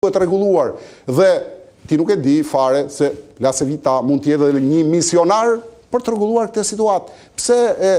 Duhet rregulluar dhe ti nuk e di fare se LaCivita mund të jetë edhe një misionar për të rregulluar këtë situatë. Pse e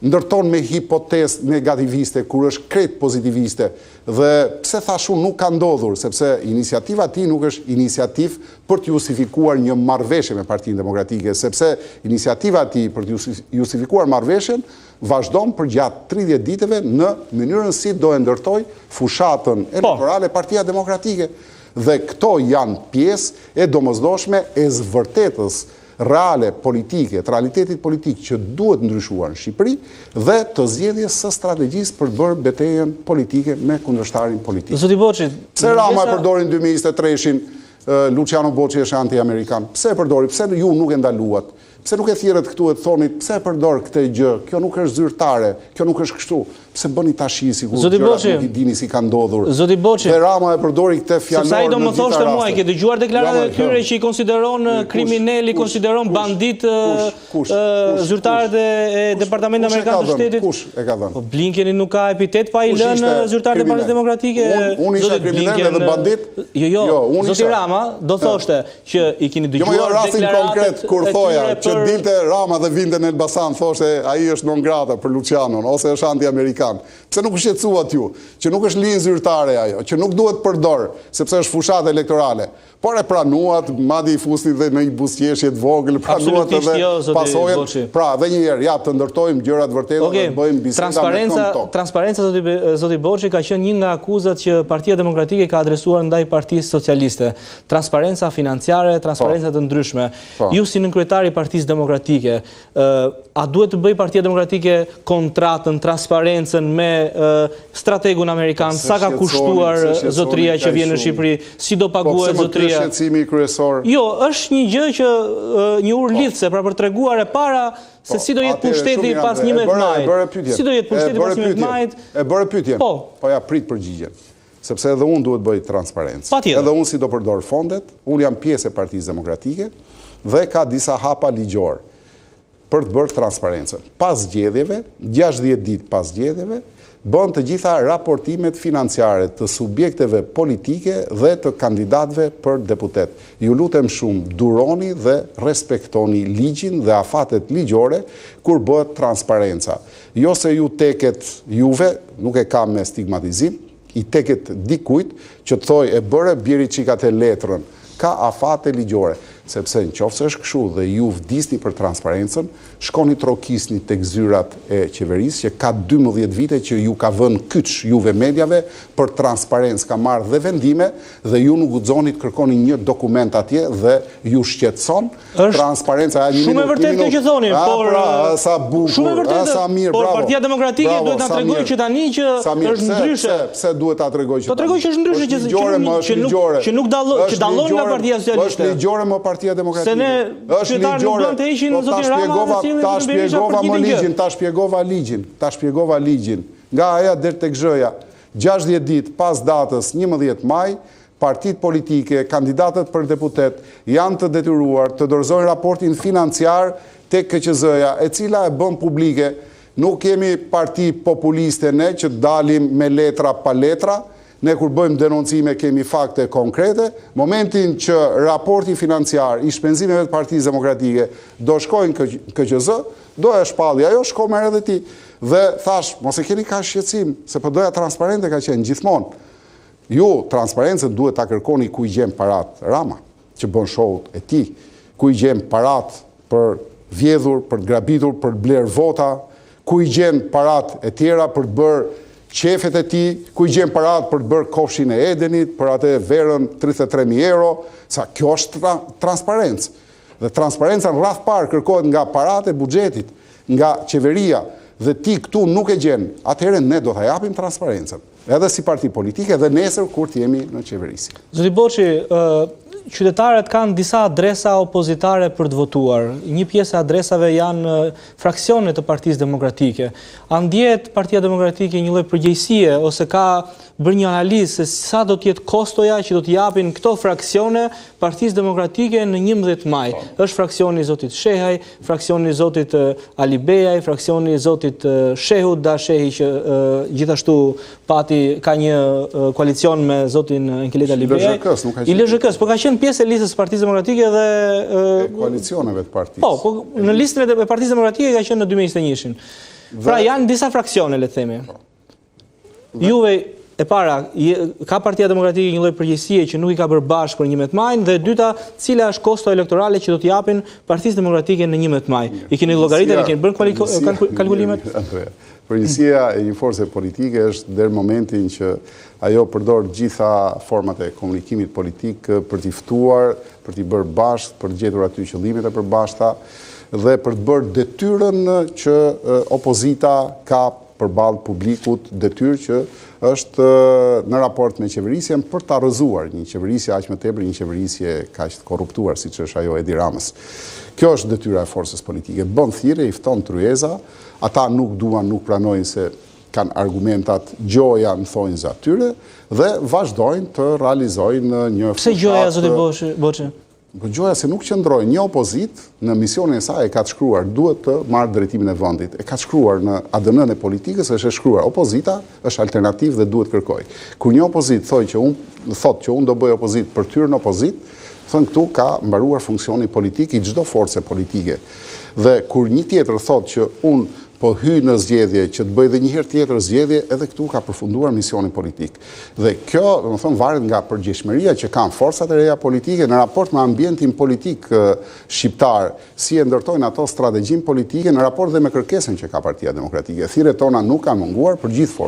ndërton me hipotezë negativiste kur është krejt pozitiviste dhe pse thashë unë nuk ka ndodhur, sepse iniciativa e tij nuk është iniciativë për të justifikuar një marrëveshje me Partinë Demokratike, sepse iniciativa e tij për të justifikuar marrëveshjen vazhdon përgjatë 30 ditëve në mënyrën si do e ndërtojë fushatën po. elektorale Partia Demokratike. Dhe këto janë pjesë e domosdoshme e së vërtetës reale politike, të realitetit politik që duhet ndryshuar në Shqipëri dhe të zgjedhjes së strategjisë për të bërë betejën politike me kundërshtarin politik. Zoti Boçi, pse Rama e përdori në 2023-shin Luciano Boçi është anti-amerikan? Pse e përdori? Pse ju nuk e ndaluat? Pse nuk e thirrët këtu e të thonit pse e përdor këtë gjë, kjo nuk është zyrtare, kjo nuk është kështu. Pse bëni tashi sikur gjërat nuk i dini si kanë ndodhur. Zoti Boçi. Dhe Rama e përdori këtë fjalor në gjitha rastet. Sepse ai do më thoshte mua, i ke dëgjuar deklaratat e tyre që i konsideron kriminelë, i konsideron banditë zyrtarët e Departamentit Amerikan të Shtetit. Kush e ka dhënë? Po Blinkeni nuk ka epitet pa i lënë zyrtarët e Partisë Demokratike. Unë isha kriminel edhe bandit. Jo, jo, jo zoti Rama do thoshte që i keni dëgjuar jo, jo, rastin konkret kur thoja që dilte Rama dhe vinte në Elbasan thoshte ai është non grata për Lucianon ose është anti-amerikan. Pse nuk u shqetësuat ju? Që nuk është linjë zyrtare ajo, që nuk duhet përdor, sepse është fushatë elektorale. Por e pranuat, madje i fusni dhe në një buzëqeshje të vogël, pranuat edhe jo, pasojën. Pra, dhe një herë, ja, të ndërtojmë gjëra të vërteta dhe të bëjmë biseda me këmbë tokë. Transparenca, zoti, zoti Boçi, ka qenë një nga akuzat që Partia Demokratike ka adresuar ndaj Partisë Socialiste. Transparenca financiare, transparenca po. të ndryshme. Po. Ju si nënkryetar i Partisë Demokratike, a duhet të bëjë Partia Demokratike kontratën, transparencën me strategun amerikan, sa ka kushtuar zotëria që vjen në Shqipëri, si do po, paguhet zotëria? Po pse shqetësimi kryesor? Jo, është një gjë që një urë lidhëse, pra për treguar e para se si do jetë pushteti pas 11 majit. Si do jetë pushteti pas 11 majit? E bëre pyetjen. Po. Po ja prit përgjigjen. Sepse edhe unë duhet bëj transparencë. Patjetër. Edhe unë si do përdor fondet, unë jam pjesë e Partisë Demokratike dhe ka disa hapa ligjorë për të bërë transparencën. Pas zgjedhjeve, 60 ditë pas zgjedhjeve, bën të gjitha raportimet financiare të subjekteve politike dhe të kandidatëve për deputet. Ju lutem shumë, duroni dhe respektoni ligjin dhe afatet ligjore kur bëhet transparenca. Jo se ju teket juve, nuk e kam me stigmatizim, i teket dikujt që të thojë e bëre bjeri çik atë letrën. Ka afate ligjore, sepse në qoftë se është kështu dhe ju vdisni për transparencën, shkoni trokisni tek zyrat e qeverisë që ka 12 vite që ju ka vënë kyç juve mediave për transparencë, ka marrë dhe vendime dhe ju nuk guxoni të kërkoni një dokument atje dhe ju shqetëson Është transparenca një shumë e vërtetë kjo që thoni, por pra, sa bukur, shumë e vërtetë, sa mirë, por bravo. Partia Demokratike bravo, duhet ta tregojë që tani që është ndryshe. Pse, pse duhet ta tregojë që? Po tregojë që është ndryshe që që nuk që nuk që nuk dallon që dallon nga Partia Socialiste. Është ligjore më Partia Demokratike. Se ne është ligjore. Nuk të heqin po zotin Rama dhe sjellin ta shpjegova më ligjin, ta shpjegova ligjin, ta shpjegova ligjin. Nga A-ja deri tek Zh-ja. 60 ditë pas datës 11 maj, Partitë politike, kandidatët për deputet janë të detyruar të dorëzojnë raportin financiar tek KQZ-ja, e cila e bën publike. Nuk jemi parti populiste ne që të dalim me letra pa letra, ne kur bëjmë denoncime kemi fakte konkrete. Momentin që raporti financiar i shpenzimeve të Partisë Demokratike do shkojë në KQZ, do e shpalli ajo, shko merr edhe ti. Dhe thashë, mos e keni kaq shqetësim, se PD-ja transparente ka qenë gjithmonë. Ju transparencën duhet ta kërkoni ku i gjen paratë Rama, që bën show-t e tij, ku i gjen paratë për vjedhur, për të grabitur, për të blerë vota, ku i gjen paratë e tjera për të bërë qefet e tij, ku i gjen paratë për të bërë kofshin e Edenit, për atë verën 33.000 euro, sa kjo është tra transparencë. Dhe transparenca në radhë parë kërkohet nga paratë e buxhetit, nga qeveria, dhe ti këtu nuk e gjen, atëherë ne do ta japim transparencën. Edhe si parti politike dhe nesër kur të jemi në qeverisje. Zoti Boçi, qytetarët kanë disa adresa opozitare për të votuar. Një pjesë e adresave janë fraksione të Partisë Demokratike. A ndjehet Partia Demokratike një lloj përgjegjësie ose ka bërë një analizë se sa do të jetë kostoja që do të japin këto fraksione Partisë Demokratike në 11 maj. Po. Është fraksioni i zotit Shehaj, fraksioni i zotit Alibeaj, fraksioni i zotit Shehu, Dash Shehi që gjithashtu pati ka një koalicion me zotin Enkelejd Alibeaj. LZHK-s, nuk ka qenë. I LZHK-s, po ka qenë pjesë e listës së Partisë Demokratike dhe e koalicioneve të partisë. Po, po në listën e Partisë Demokratike ka qenë në 2021-shin. Pra janë disa fraksione, le të themi. Po. Juve e para, ka Partia Demokratike një lloj përgjegjësie që nuk i ka bërë bashkë për 11 majin dhe e dyta, cila është kosto elektorale që do t'i japin Partisë Demokratike në 11 maj? I keni llogaritur, i keni bërë kalkulimet? Përgjegjësia e një force politike është deri në momentin që ajo përdor gjitha format e komunikimit politik për t'i ftuar, për t'i bërë bashkë, për të gjetur aty qëllimet e përbashkëta dhe për të bërë detyrën që opozita ka përballë publikut detyrë që është në raport me qeverisjen për ta rrëzuar një qeverisje aq më tepër një qeverisje kaq të korruptuar siç është ajo e Edi Ramës. Kjo është detyra e forcës politike. Bën thirrje, i fton tryeza, ata nuk duan, nuk pranojnë se kanë argumentat gjoja në thonjëza të tyre dhe vazhdojnë të realizojnë një Pse gjoja zoti Boçi? Po gjoja se nuk qëndrojnë, një opozitë në misionin e saj e ka të shkruar, duhet të marrë drejtimin e vendit. E ka të shkruar në ADN-në e politikës, është e shkruar. Opozita është alternativë dhe duhet kërkojë. Kur një opozitë thotë që unë thotë që unë do bëj opozitë për të hyrë në opozitë, thonë këtu ka mbaruar funksioni politik i çdo force politike. Dhe kur një tjetër thotë që unë po hyj në zgjedhje që të bëj dhe një herë tjetër zgjedhje, edhe këtu ka përfunduar misioni politik. Dhe kjo, domethënë, varet nga përgjegjshmëria që kanë forcat e reja politike në raport me ambientin politik shqiptar, si e ndërtojnë ato strategjinë politike në raport dhe me kërkesën që ka Partia Demokratike. Thirrjet tona nuk kanë munguar për gjithë forcat.